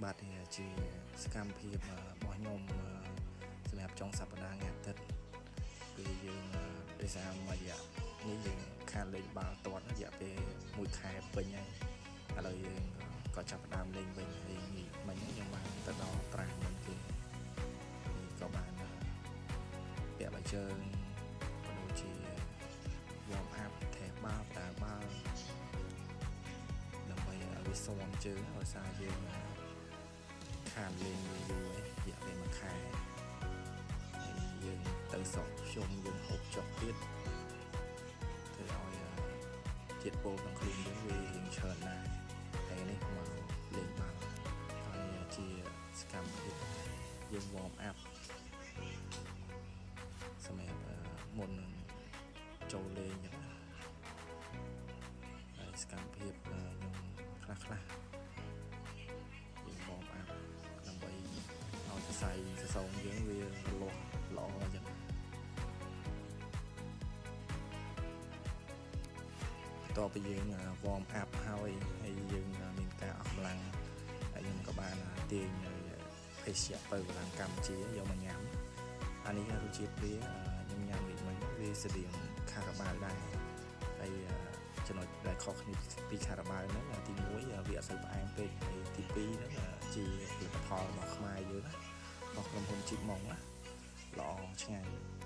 បាទនេះជាសកម្មភាពរបស់ខ្ញុំសម្រាប់ចុងសប្តាហ៍ថ្ងៃអាទិត្យពេលយើងដោយសារមួយរយៈនេះយើងខានលេងបាល់ទាត់រយៈពេលមួយខែពេញហើយឥឡូវយើងក៏ចាប់ផ្ដើមលេងវិញហើយនេះមិញខ្ញុំបានទៅដល់ត្រាំមុនគេនេះក៏បានពាក់ស្បែកជើងក៏ដូចជា warm up ថេបាល់ប្រើបាល់ដើម្បីឲ្យវាស៊ាំជើងដោយសារយើងខានលេងវាយូរហើយរយៈពេលមួយខែហើយយើងទៅស្រុកខ្ញុំយើងហូបចុកទៀតធ្វើឲ្យជាតិពុលក្នុងខ្លួនយើងវារៀងច្រើនដែរហើយនេះមកលេងបាល់ហើយជាសកម្មភាពយើង warm up សម្រាប់មុននឹងចូលលេងអញ្ចឹងណាហើយសកម្មភាពខ្ញុំខ្លះខ្លះយើង warm up ដើម្បីឲ្យសរសៃសសងយើងវារលាស់ល្អអញ្ចឹងបន្ទាប់ពីយើង warm up ហើយហើយយើងមានការអស់កម្លាំងហើយខ្ញុំក៏បានទាញនៅភេសជ្ជៈបើកម្លាំងកម្ពុជាយកមកញ៉ាំអានេះរសជាតិវាខ្ញុំញ៉ាំនេះមិញវាស្តៀងខារ៉ាបាវដែរហើយចំណុចដែលខុសគ្នាពីខារ៉ាបាវហ្នឹងទី1វាអត់សូវផ្អែមពេកហើយទី2ហ្នឹងជាផលិតផលរបស់ខ្មែរយើងណារបស់ក្រុមហ៊ុនជីបម៉ុងណាល្អឆ្ងាញ់។